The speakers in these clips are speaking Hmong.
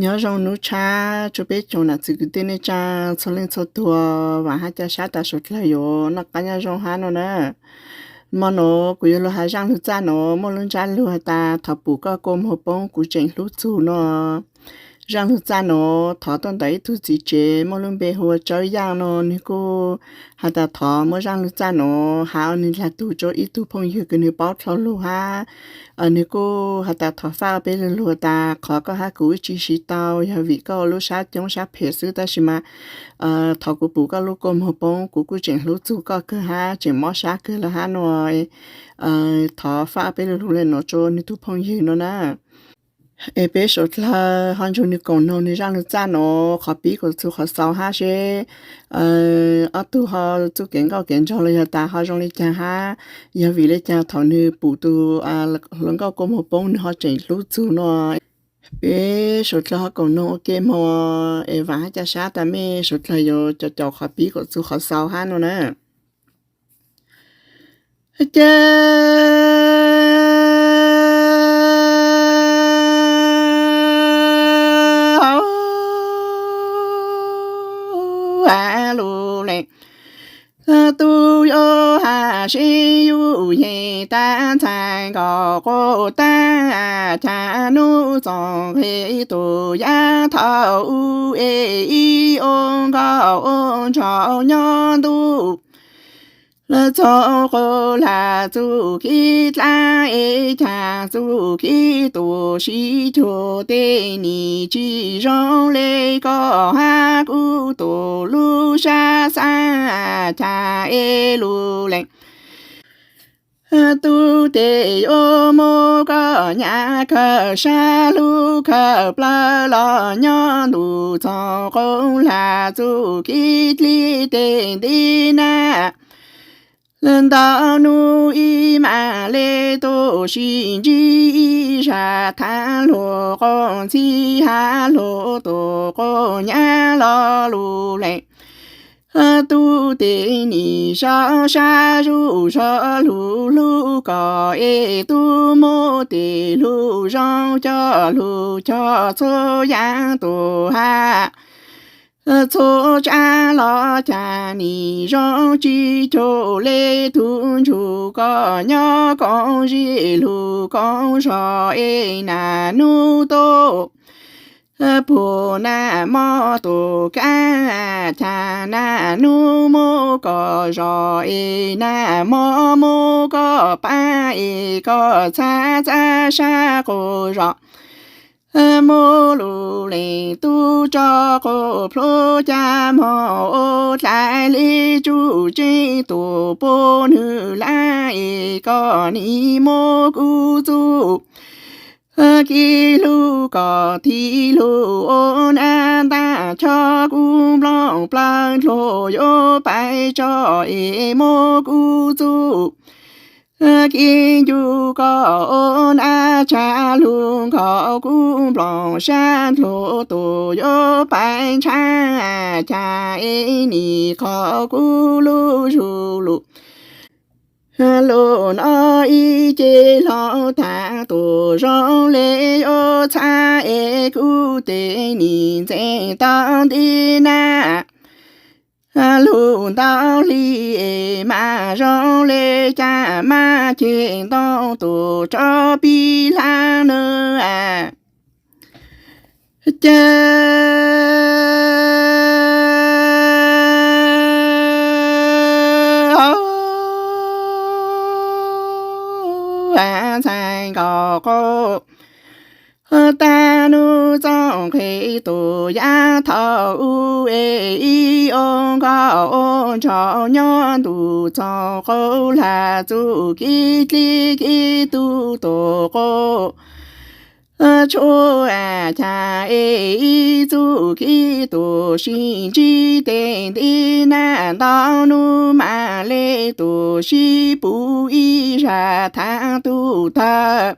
Nyob zoo hnub tshav rua peb tsoom nam txiv kwv tij neej tsaa txhua leej txhua tug, vaam hab ca sab tas suav dlawg yuav noj qaab nyob zoo hab no na. Mo nuav kuv yuav lug has zaaj lug txaj nuav muaj lub ntsab lug has tas thov pum koj kua muag poob kuv tseem hlub txug no. Zaaj lug txaj nuav thov tuaj ntawm ib tug txiv tsev muaj lub npe hu ua Tsawb Yaaj no, nwg kuj has tas thov muab zaaj lug txaj nuav has ua nwg dlaag tug rua ib tug phooj ywg kws nwg paub dlhau lug hab nwg kuj has tas thov faj peb lu lug tas qhov koj hab kuv wb tsi siv tau yog vim koj ua lub sab coob sab phem xwb, tab sis mas thov kuv pum koj lub kua muag poob, kuv kuj tseem hlub txug koj kawg hab tseem mob sab kawg lawm hab no. Thov faj peb lu lug le nuav rua nwg tug phooj ywg no na. Es peb suav dlawg ho nrug nwg koom noog nwg zaaj lug txaj nuav qhov pib kuas txug qhov xaus hab seb ob tug ho txuj kev nkauj kev nraug los yog tas ho zoo le caag hab yog vim le caag thaum nwg pum tug hluas nkauj kua muag poob nwg ho tseem hlub txug no. Peb suav dlawg ho koom noog ua ke moog es vaam hab ca sab tas mej suav dlawg yuav caum caum qhov pib kuas txug qhov xaus hab no na. Ces lug le tub yuav has sib yug yeg tab ntxhais nkaus quj tab cas nub txoos nqhis tus yav thaum ub es ib ua nkauj ua nraug nyob ntuj lawm txog quj lam txuj kev dlaab es cas txuj kev tuam sib cuag tej nim tsis zoo le koj hab kuv tus lub sab xav cas es lug le tub tes yuav muab koj nyam khaws sab hlub khaws plawg los nyob ntuj txog qub lam txuj kev dlib tes nti na. Lawm ntau nub ib mam le tuaj sib ntsib ib zag thav luag quj ntxhib hab luag tus quj nyab lo lug le tub tes nim zov sab zuj zov lug hlub kom es tub muab tes lug zoo coj lug cog txhua yaam tus hab txhua tsav los cas nim zoo tsis cuag le tug ntsug koj nyob koom zig lug koom zog es nag nub tuaj puag nag mob tus kav cas nag nub muab koj zog es nag mob muab koj paab es koj txhab txhab sab quj zog muab lug leej tub tso quj plhuav ca moog ua dlai le tsuj tseeb tus puab nwg lab es koj nim muab kuv txuj kev hlub kom tig lug ua nab ntaj chob kuv nplooj plawg dluag yuav pais tso es muab kuv txuj kev ncu kom ua nab tsa lug nkaus kuv nplooj sab dluag tus yuav pais ntshab cas es nim qhov kuv lub zug lug lug no ib ce hlo tag tus zoo le yuav txhab es kuv tes nim ntxeev tau nti na. Lug ntau hli es mas zoo le cas maj ceg ntoo tus tso pib hlab nawb. Ces ntxhais nkaus quj tag nub txooj nqhis tus yav thaum ub es ib ua nkauj ua nraug nyob ntuj txog qub lam txuj kev dlib kev tu tus quj tshua cas es ib txuj kev tus sib ntsib tes nti na ntau nub mas le tus sib pub ib zag thav tu tawg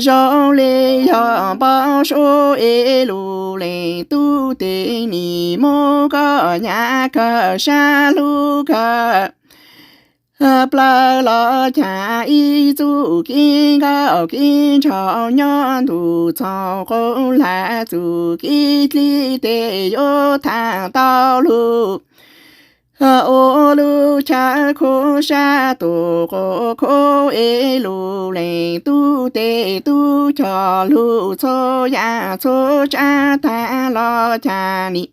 zoo le yog npau suav es lug leej tub tes nim muab koj nyam khaws sab hlub khaws Plaws los cas ib txuj kev nkauj kev ntshaus nyob ntuj txhaum qub lam txuj kev dlig tes yuav tham tau lug ua lub chaw khuv sab tus quas khuv es lug leej tub tes tub cog lug txhua yam txhua tsav tag los cas nim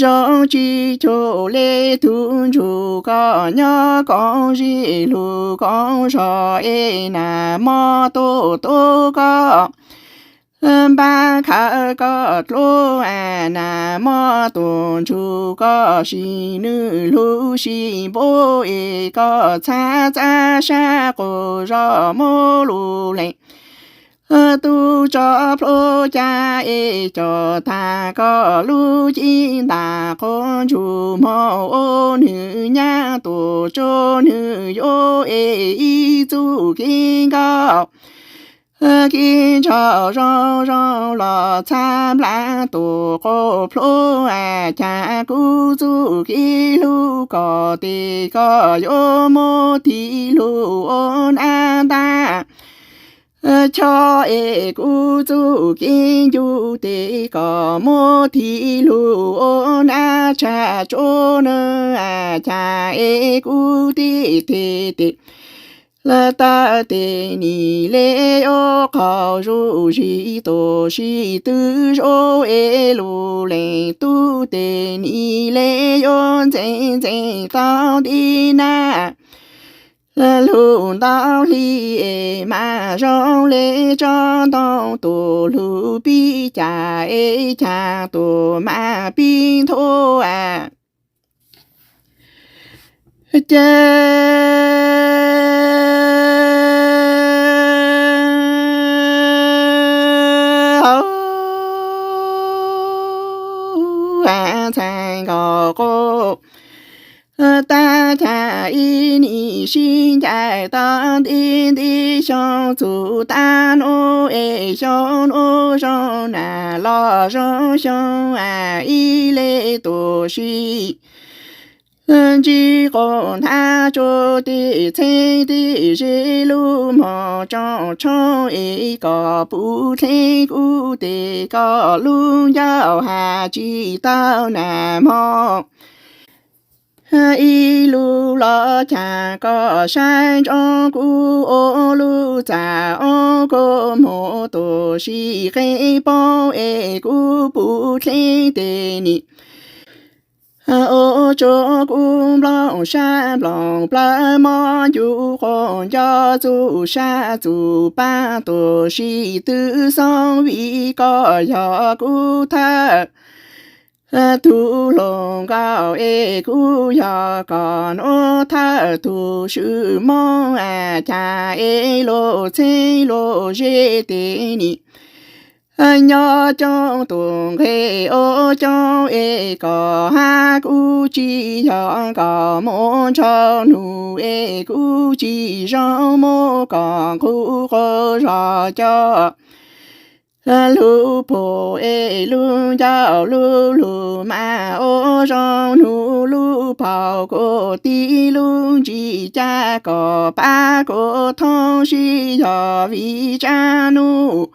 zoo tsis cuag le tug ntsuj koj nyob koom zig lug koom zog es nag hmo tuaj tuaj koj npab khawv koj dluab nag hmo tuaj ntsug koj sib nwj lug sib npuab es koj txhab txab sab quas zog muab lug leej tub tso plhuav ca es cov tag koj lub cib ntas quas ntsug hmo ua nwg nyab tuaj tsuag nwg yuav es ib txuj kev nkauj kev ntshaus zoo zoo los txhab nplaag tuaj quas plhuav ca kuv txuj kev hlub koj tes koj yuav muab tig lug ua nab ntab choj es kuv txuj kev ncu tes koj muab tig lug ua nab tshaj tsuag na ca es kuv tib teg tes lawv tawm tes nim le yuav qaug zuj zi tus sib tw zov es lug leej tub tes nim le yuav ntxeev ntxeev tau nti nab lug ntau hli es mas zoo le tsob ntoo tus lug pib cas es cas tus mas pib nthuav ces hauv ntxhais nkaus quas tag cas ib nim sib ncaim tau nti nti xyoo txug tag nub es xyoo nub zoo nag los zoo xyoo ib le tus sib ntsib quas nthab tsuag tim txheeb tim ze lub mog tsoom tshoob es koj puv dlheeb kuv tes koj lub ncauj has tsis tau nag hmo ib lub los cas koj saib ntsoov kuv ua lub txaj ob kua muag tus sib qeeb poob es kuv puv dlheeb tes nim ua tsuav kuv nplooj sab nplooj plawv mob ncu quas nco txuj sab txuj pab tus sib tw xoob vim koj yog kuv thawj tug hluas nkauj es kuv yog koj nuav thawj tug swm moog cas es luag txheeb luag ze tes nim nyob coob tus nqe ua coob es koj hab kuv tsis yog koj muaj ntshaus nug es kuv tsis zoo muab koj nqus quas zog coj lub puag es lub ncauj lub lug mas ua zoo nug lub paug kuv tib lub ntsis ca koj pab kuv thoob sib yog vim tsav nub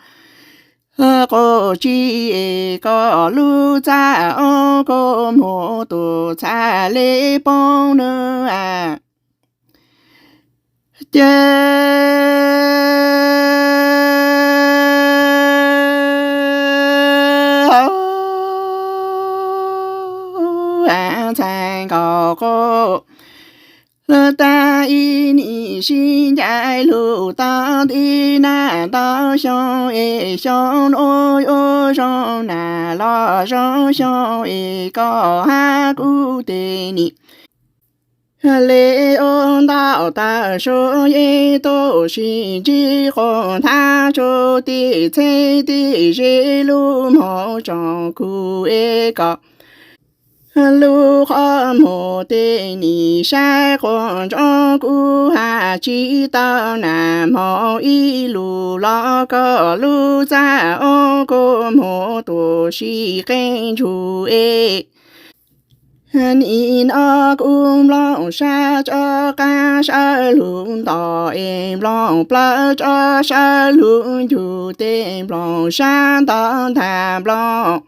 quas tsis es koj lub txaj ob kua muag tus txhaj le poob nws ces hauv ntxhais nkaus quas tag ib nim sib ncaim lug tau nti nab ntau xyoo es xyoo nuav yuav zoo nag los zoo xyoo es koj hab kuv tes nim le ua ntau tawm suav yeej tuaj sib ntsib quas nthab tsuag tim txheeb tim ze lub mog tsoom kuv es koj lub qhov muag tes nim saib quas ntsoov kuv has tsis tau nag hmo ib lub los koj lub txaj ob kua muag tus sib qeeb ntsug es Nim no kuv nplooj sab tsob qab sawv lug nto es nplooj plawv tsob sawv lug ncug tes nplooj sab nto ntag nplooj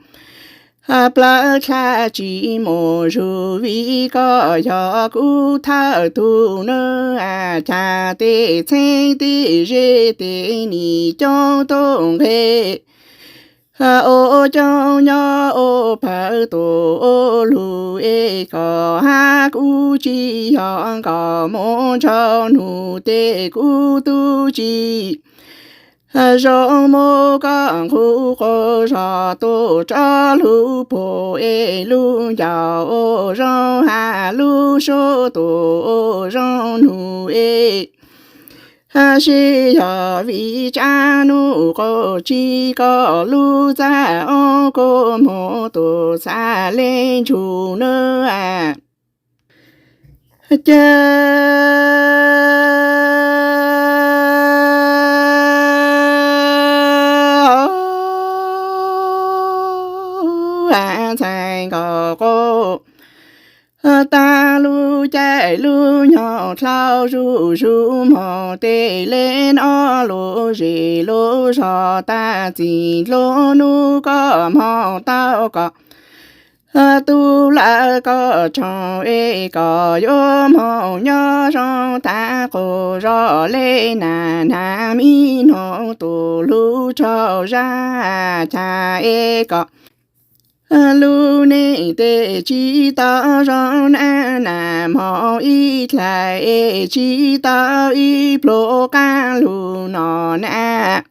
plawv dlha tsis mus zug vim koj yog kuv thawj tug nawb. Cas tej txheeb tej ze tej nim coob tuaj nqe ua coob nyob ua phawv tuaj ua lug es koj hab kuv tsis yog nkauj mus ntshaus nug tes kuv tub tsis zoo mus koj nqus quas zog tuaj tso lub puag es lub ncauj ua zoo hab lub suab tuaj ua zoo nug es seb yog vim tsab nub quas tsis koj lub txaj ob kuj moog tuaj txhaj le ntsug nawb. Ces ntxhais nkauj quas tag lub caij lub nyoog dlhau zuj zus moog tej le noj lub zej lub zog tag txij ntua nub koj moog tau koj tub lawm koj tshooj es koj yuav moog nyob zoo tag quas zog le nag nag mi noog tus lub tsaug zag cas es koj lub neej tej tsis tau zoo na, nag hmo ib dlaim es tsis tau ib pluag qaab lug no na.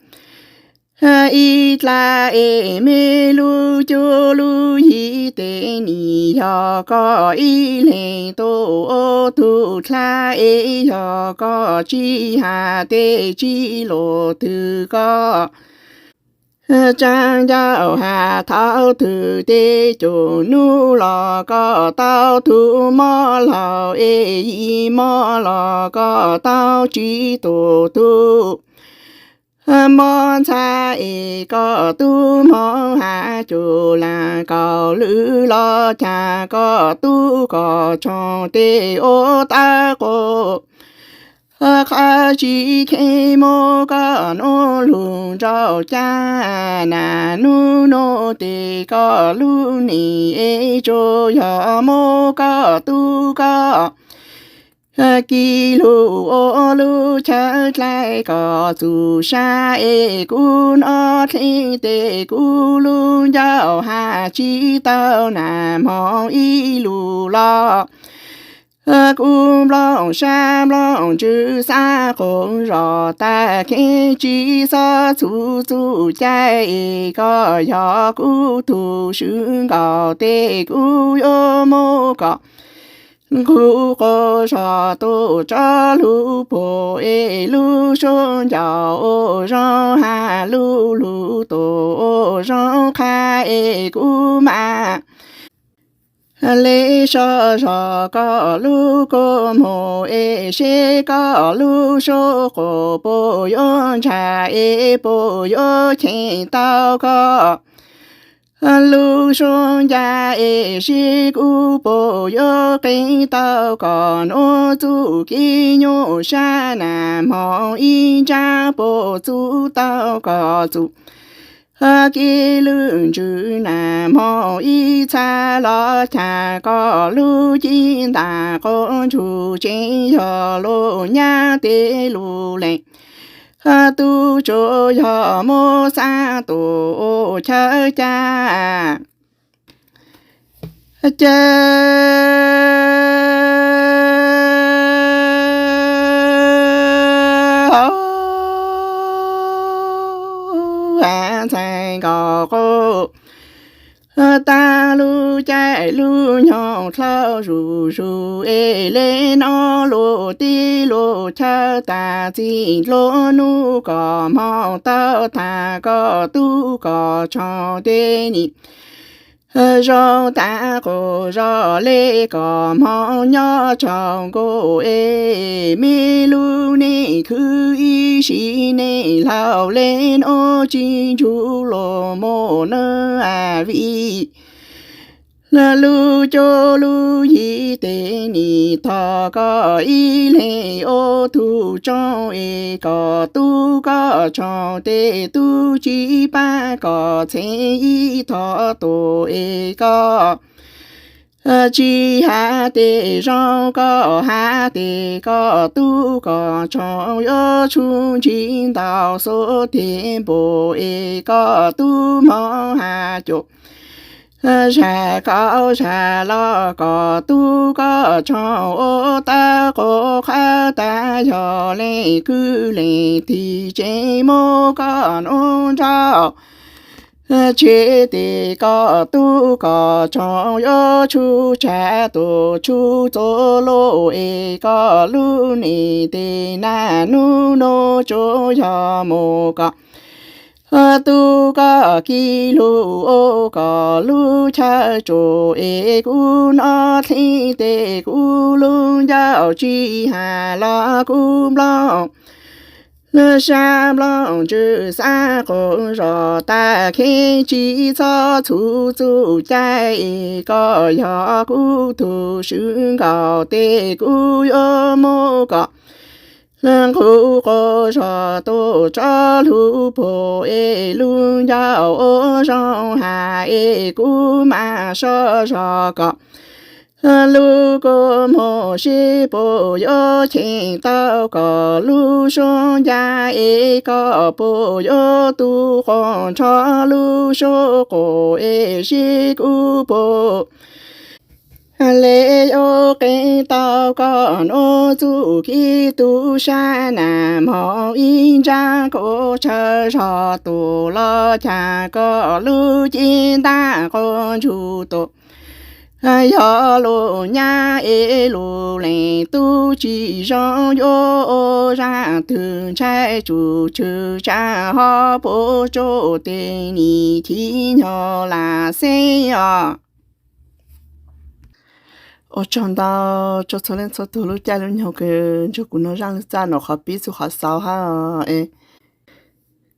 Ib dlaim es me lub cuab lub yig tej nim yog koj ib leeg tuaj ua tug dlaim es yog koj tsis has tej tsis luag twg koj tsaam ncauj has thaum twg tej cum nub los koj tau tug mob laug es yim mob los koj tau tsis tuag tug mob ntxhab es koj tub moog has cum laag kaum lwm los cas koj tub koj tshooj tej ua tawv quas qhov tsis kheev muab koj nuav lug nrauj caj. Nag nub nub tes koj lub neej es tsuas yog muab koj tub koj kis lug ua lub chaw dlaim koj txuj sa es kuv noj dlej tes kuv lub ncauj has tsis tau nag hmo ib lug los kuv nplooj sab nplooj ntsws xav quas zog tag kheev tsis xob txhub txuj cai es koj yog kuv tug swv nkaus tes kuv yuav muab koj nqus quas zog tuaj tso lub puag es lub suab ncauj ua zoo has lub lug tuaj ua zoo qha es kuv mam le so zog koj lub kua muag es seb koj lub suab quas puas yuav ntsha es puas yuav cheem tau koj lub suab ncaj es seb kuv puas yuav qee tau koj nuav txuj kev nyuaj sab nag hmo ib ntsab puas txuj tau koj txuj kev lwj ntsws nag hmo ib txha los cas koj lub cim ntaj quas ntsug tseem yog lub nyab tej lub leej tub tsuas yog muab xav tuaj ua chaw caj. Ces ntxhais nkauj quas tag lub caij lub nyoog dlhau zuj zus es le noj luag teb luag chaw tag txij ntua nub koj moog tau tag koj tub koj tshooj tej nim zoo tag quas zog le koj moog nyob tsaug nkaus es me lub neej khwv ib sim neej laug le nuav tsis ntsug luag muaj nawb vim Lub cuab lub yig tes nim thov koj ib leeg ua tug tsoom es kom tub koj tsoom tes tub tsis pab kom txheeb ib thov tus es koj tsis has tes zoo koj has tes koj tub koj tsoom yuav tsum ntsis ntau xuv tes npaum es koj tub mob has cum zam kaub zam los kom tub koj tsoom ua tau quas qhab tas yog leej kwv leej tij tseem muab koj nuv nrauj tseg tes koj tub koj tsoom yuav tsum tsa tus tshuj txuj lug es koj lub neej tes naj nub nub tsuas yog mus kom tub koj kiv lug ua kom lub chaw tsuas es kuv noj dlhib tes kuv lub ncauj tsis has los kuv nplooj sab nplooj ntswg xav quas zos tag kheev tsis txhob txhub txuj cai es koj yog kuv tug swv nkaus tes kuv yuav muab kom nqus quas zos tuaj tso lub puag es lub ncauj ua zoo has es kuv mam soj zog kom lub kua muag sib puas yuav cheem tau kom lub suab ncaj es koj puas yuav tu quas nrho lub suab quas es sib kuv puas le yuav qee tau koj nuav txuj kev tu sab nam moog ib ntsab quas tsawg zog tus los cas koj lub cev ntab quas ntsuj tus yog lub nyab es lub leej tub tsis zoo yuav ua zaj twg ntshai tsum tswg tsa ho puas tsuj tes nim chim nyog lam xeeb os. Ua tsaug ntau rua txhua leej txhua tug lub caij lub nyoog kws nrug kuv nov zaaj lug txaj nuav qhov pib txug qhov xaus hab.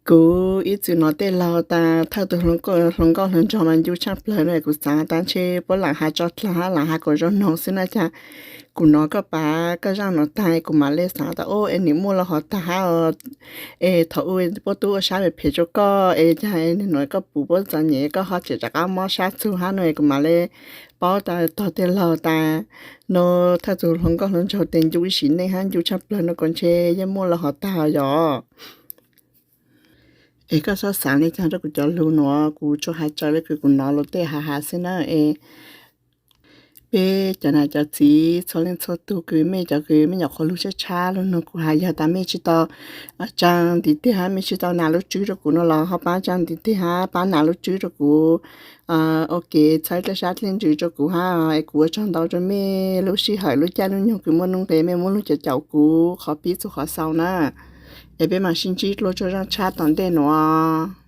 Kuv ib txwm nov tej laug tas thawj tug hluas nkauj hluas nraug mas ncu tshaj plawg no, kuv xaav tas ntshe puab lam has tso dlaag hab lam has kom zoo noog xwb na. Cas kuv nov koj pav koj zaaj nuav taag kuv mam le xaav tas ub es nws muaj lub hov taag hab es thaum ub puab tub ua sab phem phem rua koj es cas nws nuav koj pum puab txom nyem koj ho tseem rov qab mob sab txug hab no es kuv mam le paub tas tog tej laug tas no thawj tug hluas nkauj hluas nraug tes ncu ib sim neej hab ncu tshaj plawg no kuv ntshe yeej muaj lub hov taag yog. Es koj txhob xaav le caag rua kuv cov lug nuav, kuv tsuas has raws le kws kuv nov luag tej has has xwb na. Es peb cov nam cov txiv txhua leej txhua tug kws mej cov kws mej nyuam qhuav lug tshab tshab lug nug kuv has yog tas mej tsis tau tsaa ntiv teg hab mej tsis tau nas lub tswb rua kuv no los ho paab tsaa ntiv teg hab paab nas lub tswb rua kuv ua ke txhawb dlej sab dlej ntsws rua kuv hab es kuv ua tsaug ntau rua mej lub sij hawm lub caij lub nyoog kws muaj nuj nqes mej muab lug caum caum kuv qhov pib txug qhov xaus na. Es peb mam sib ntsib dlua rua zaaj tshab tom ntej nuav.